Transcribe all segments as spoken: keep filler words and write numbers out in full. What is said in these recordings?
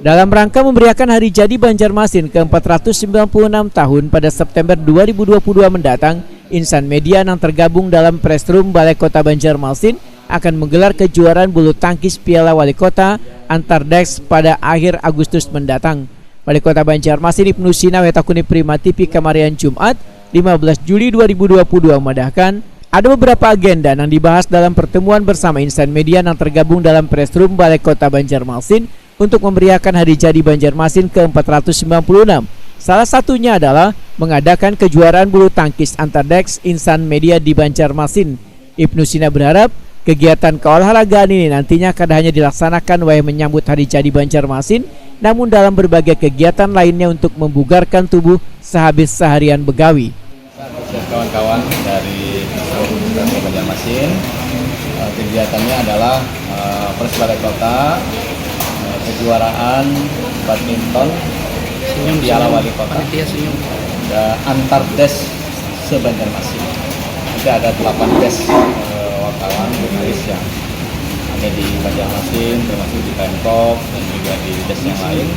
Dalam rangka memeriahkan Hari Jadi Banjarmasin ke empat ratus sembilan puluh enam tahun pada September dua ribu dua puluh dua mendatang, insan media yang tergabung dalam Press Room Balai Kota Banjarmasin akan menggelar kejuaraan bulu tangkis Piala Wali Kota antar deks pada akhir Agustus mendatang. Wali Kota Banjarmasin Ibnu Sina wetakuni Prima T V kamarian Jumat, lima belas Juli dua ribu dua puluh dua, madahkan, ada beberapa agenda yang dibahas dalam pertemuan bersama insan media yang tergabung dalam Press Room Balai Kota Banjarmasin untuk memeriahkan Hari Jadi Banjarmasin ke empat ratus sembilan puluh enam. Salah satunya adalah mengadakan kejuaraan bulu tangkis antar deks insan media di Banjarmasin. Ibnu Sina berharap kegiatan keolahragaan ini nantinya kada hanya dilaksanakan wayah menyambut Hari Jadi Banjarmasin, namun dalam berbagai kegiatan lainnya untuk membugarkan tubuh sehabis seharian begawi. Antusias kawan-kawan dari Pemda Banjarmasin. Eh, kegiatannya adalah, eh, Press Balai Kota, eh, kejuaraan badminton Piala Wali Kota, panitia senyum, dan antar des se-Banjarmasin. Nanti ada delapan des, eh, wartawan jurnalis yang ada di Banjarmasin, termasuk di Pemkot dan juga di des yang lain.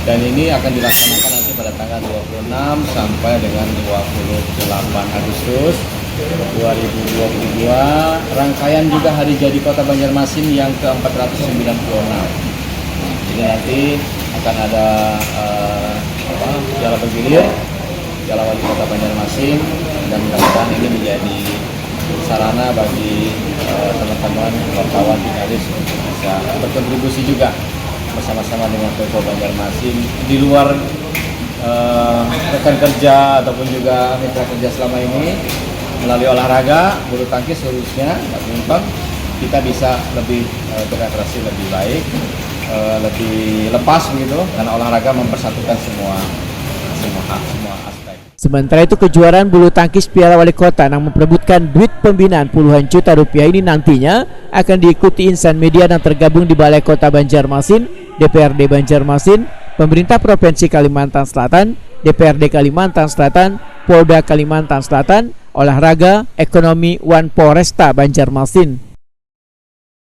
Dan ini akan dilaksanakan nanti pada tanggal dua puluh enam sampai dengan dua puluh delapan Agustus dua ribu dua puluh dua, rangkaian juga Hari Jadi Kota Banjarmasin yang ke empat ratus sembilan puluh enam. Jadi nanti akan ada, eh, apa, piala bergilir, Piala Wali Kota Banjarmasin, dan mudah-mudahan ini menjadi sarana bagi, eh, teman-teman wartawan jurnalis untuk bisa berkontribusi juga bersama-sama dengan Pemkot Banjarmasin di luar, eh, rekan kerja ataupun juga mitra kerja selama ini. Melalui olahraga bulu tangkis khususnya badminton, kita bisa lebih, eh, beradaptasi lebih baik, eh, lebih lepas begitu, karena olahraga mempersatukan semua, semua hak, semua aspek. Sementara itu, kejuaraan bulu tangkis Piala Wali Kota yang memperebutkan duit pembinaan puluhan juta rupiah ini nantinya akan diikuti insan media yang tergabung di Balai Kota Banjarmasin, D P R D Banjarmasin, Pemerintah Provinsi Kalimantan Selatan, D P R D Kalimantan Selatan, Polda Kalimantan Selatan, Olahraga, Ekonomi, wan Polresta Banjarmasin.